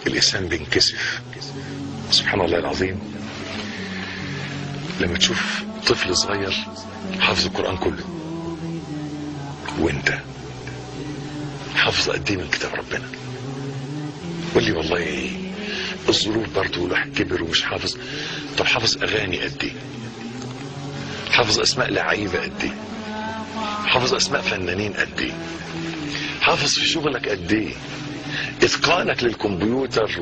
الإنسان بينكسف. سبحان الله العظيم، لما تشوف طفل صغير حافظ القرآن كله، وانت حافظ قد ايه من كتاب ربنا؟ قول لي والله الظروف برضه الواحد كبر ومش حافظ. طب حافظ اغاني قد ايه؟ حافظ اسماء لعيبة قد ايه؟ حافظ اسماء فنانين قد ايه؟ حافظ في شغلك قد ايه؟ اتقانك للكمبيوتر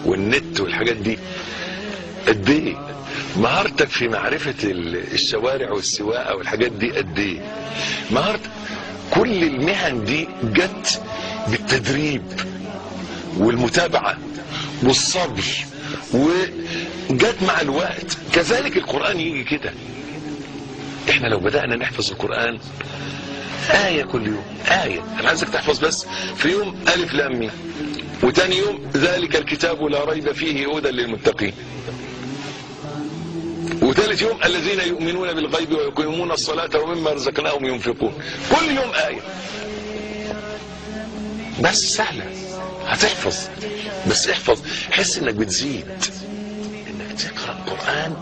والنت والحاجات دي قد ايه؟ مهارتك في معرفة الشوارع والسواقة والحاجات دي قد ايه؟ مهارتك، كل المهن دي جت بالتدريب والمتابعة والصبر، وجت مع الوقت. كذلك القرآن يجي كده. احنا لو بدأنا نحفظ القرآن آية كل يوم، آية، أنا عايزك تحفظ بس في يوم ألف لام ميم، وتاني يوم ذلك الكتاب لا ريب فيه هدى للمتقين، وثالث يوم الذين يؤمنون بالغيب ويقيمون الصلاة ومما رزقناهم ينفقون. كل يوم آية بس، سهلة هتحفظ، بس احفظ، حس انك بتزيد، انك تقرأ قرآن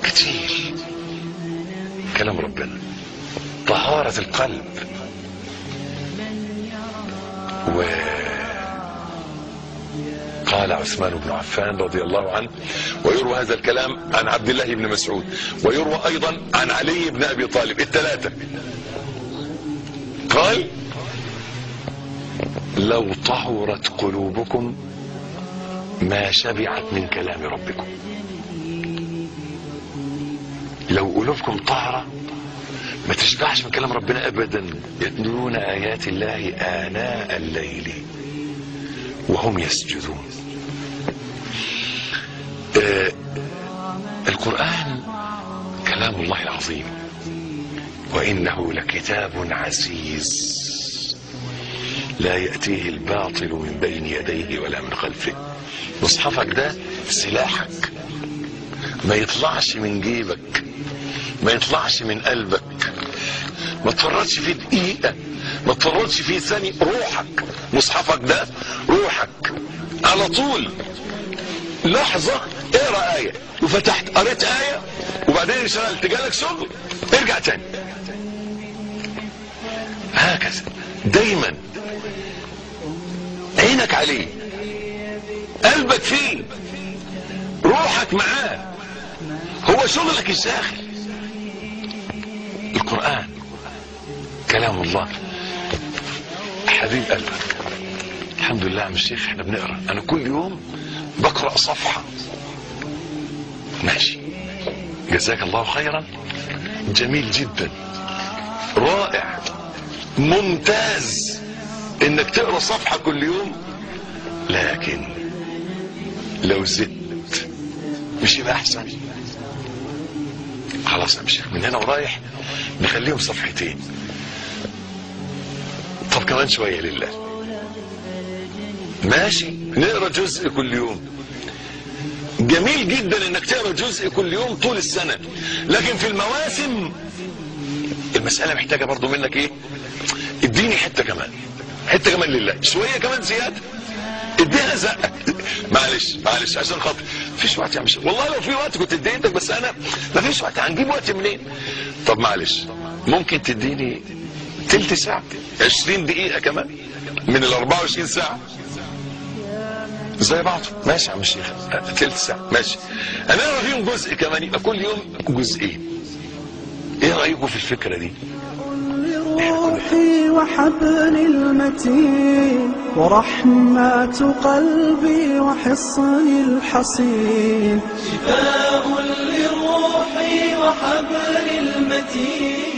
كتير، كلام ربنا، طهارة القلب. وقال عثمان بن عفان رضي الله عنه، ويروى هذا الكلام عن عبد الله بن مسعود، ويروى أيضا عن علي بن أبي طالب، الثلاثة، قال: لو طهرت قلوبكم ما شبعت من كلام ربكم. لو قلوبكم طهرة ما تشبعش من كلام ربنا أبدا. يتلون آيات الله آناء الليل وهم يسجدون. القرآن كلام الله العظيم، وإنه لكتاب عزيز لا يأتيه الباطل من بين يديه ولا من خلفه. مصحفك ده سلاحك، ما يطلعش من جيبك، ما يطلعش من قلبك، ما تفرطش فيه دقيقة، ما تفرطش فيه ثانية. روحك، مصحفك ده روحك على طول. لحظة اقرا آية، وفتحت قريت آية، وبعدين انشغلت، جالك شغل، ارجع تاني. هكذا دايما عينك عليه، قلبك فيه، روحك معاه، هو شغلك الشاغل. القرآن كلام الله حبيب قلبك. الحمد لله يا عم الشيخ احنا بنقرا، انا كل يوم بقرا صفحة. ماشي، جزاك الله خيرا، جميل جدا، رائع، ممتاز انك تقرا صفحة كل يوم، لكن لو زدت مش يبقى احسن؟ خلاص يا عم الشيخ من هنا ورايح نخليهم صفحتين، طب كمان شوية لله، ماشي، نقرا جزء كل يوم. جميل جدا انك تقرا جزء كل يوم طول السنة، لكن في المواسم المسألة محتاجة برضو منك ايه؟ اديني حتة كمان، حتة كمان لله، شوية كمان زيادة، اديها زقة. معلش معلش عشان خاطر مفيش وقت يا عم الشيخ، والله لو في وقت كنت اديتك، بس انا مفيش وقت، هنجيب وقت منين؟ طب معلش ممكن تديني تلت ساعة، 20 دقيقة كمان من ال 24 ساعة زي بعض. ماشي يا عم الشيخ، تلت ساعة ماشي، انا فيهم جزء كمان، يبقى كل يوم جزئين. ايه رأيكم في الفكرة دي؟ روحي وحبل المتين ورحمة قلبي وحصني الحصين، شفاء لروحي وحبل المتين.